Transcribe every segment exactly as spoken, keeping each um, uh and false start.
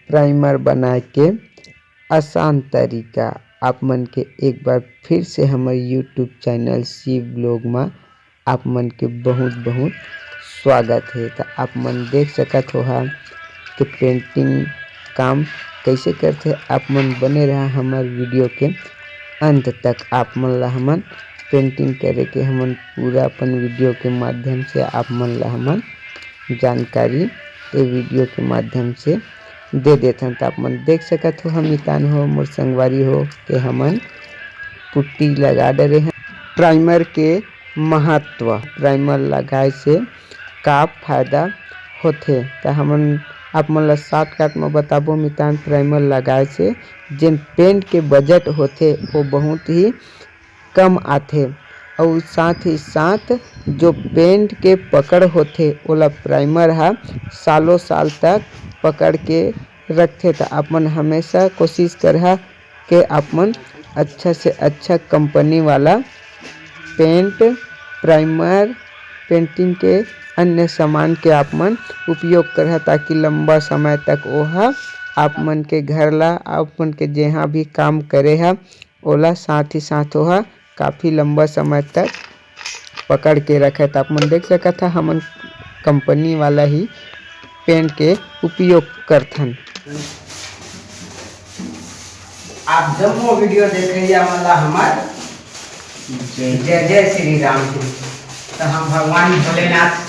Primer बनाए के आसान तरीका। आप मन के एक बार फिर से हमर YouTube चैनल शिव ब्लॉग म आप मन के बहुत बहुत स्वागत हे। त आप मन देख सकत हो हा कि पेंटिंग काम कैसे करथे। आप मन बने रहा हमर वीडियो के अंत तक। आप मन ला हमन पेंटिंग करे के हमन पूरा अपन वीडियो के माध्यम से आप मन ला हमन जानकारी ए वीडियो के माध्यम से दे देथन। त आप मन देख सकत हो, हम मितान हो, मोर संगवारी हो के हमन पुट्टी लगा डरे हन। प्राइमर के महत्व, प्राइमर लगाए से का फायदा होथे, त हमन आप मन ला शॉर्टकट म बताबो मितान। प्राइमर लगाए से जेन पेंट के बजट होथे, वो बहुत ही कम आथे, अउ साथ ही साथ जो पेंट के पकड़ होथे, ओला प्राइमर ह सालों साल तक पकड़ के रखथे। त अपन हमेशा कोशिश करहा के अपन अच्छा से अच्छा कंपनी वाला पेंट, प्राइमर, पेंटिंग के अन्य सामान के आप मन उपयोग करहा, ताकि लंबा समय तक ओहा आप मन के घर ला, आप मन के जहाँ भी काम करे हा, ओला साथ ही साथ ओहा काफ़ी लंबा समय तक पकड़ के रखे। त आप मन देख सकत हा, हमन कंपनी वाला ही पेंट के उपयोग करथन। आप जम्मो वीडियो देखइया मन ला हमर जय जय श्री राम जी। त हम भगवान भोलेनाथ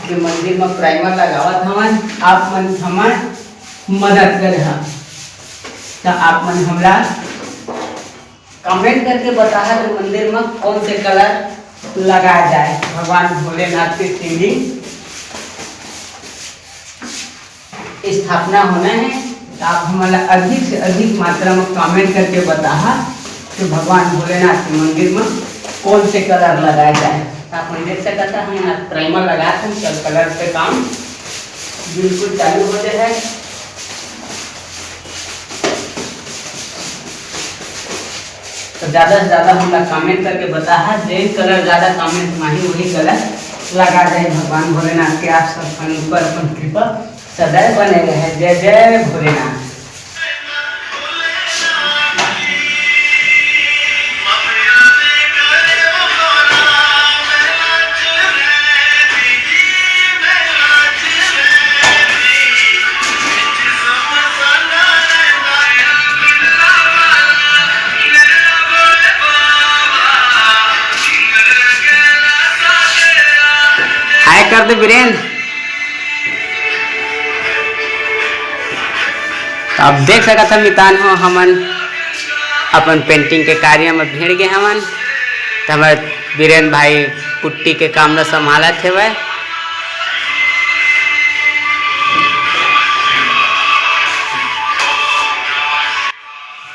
के मंदिर म प्राइमर लगावत हवन, आप मन हमर मदद करे हा। त आप मन हमला कमेंट करके बताहा कि मंदिर म कौन से कलर लगाया जाए। भगवान भोलेनाथ के सीलिंग स्थापना होना है, तो आप हमला अधिक से अधिक मात्रा में कमेंट करके बताहा कि भगवान भोलेनाथ के मंदिर में कौन से कलर लगाए जाए। तो आप मन देख सकता है, हम आज प्राइमर लगा थे, सब कलर पे काम बिल्कुल चालू हो जाए है। तो ज़्यादा से ज़्यादा हमला कमेंट करके बताहा, जेन कलर ज़्यादा कमेंट माही वही कलर लगा जाए। भगवान भोलेनाथ के आप सब अपन ऊपर अपन कृपा सदैव बने रहे। जय जय भोलेनाथ। हाय कर दे वीरेंद्र। तो आप देख सकत हव मितान हो, हमन अपन पेंटिंग के कार्य में भिड़ गए हवन। तो हमारे वीरेंद्र भाई पुट्टी के काम ला संभालत हेवय।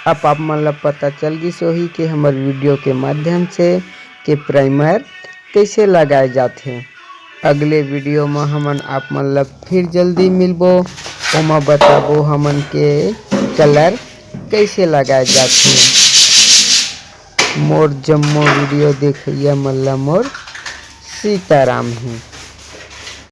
अब आप मन ला पता चल गिस होही कि हमर वीडियो के माध्यम से के प्राइमर कइसे लगाए जाथे। अगले वीडियो म हमन आप मन ला फिर जल्दी मिलबो, ओमा बताबो हमन के कलर कइसे लगाए जाथे। मोर जम्मो वीडियो देखइया मन ला मोर सीताराम हे।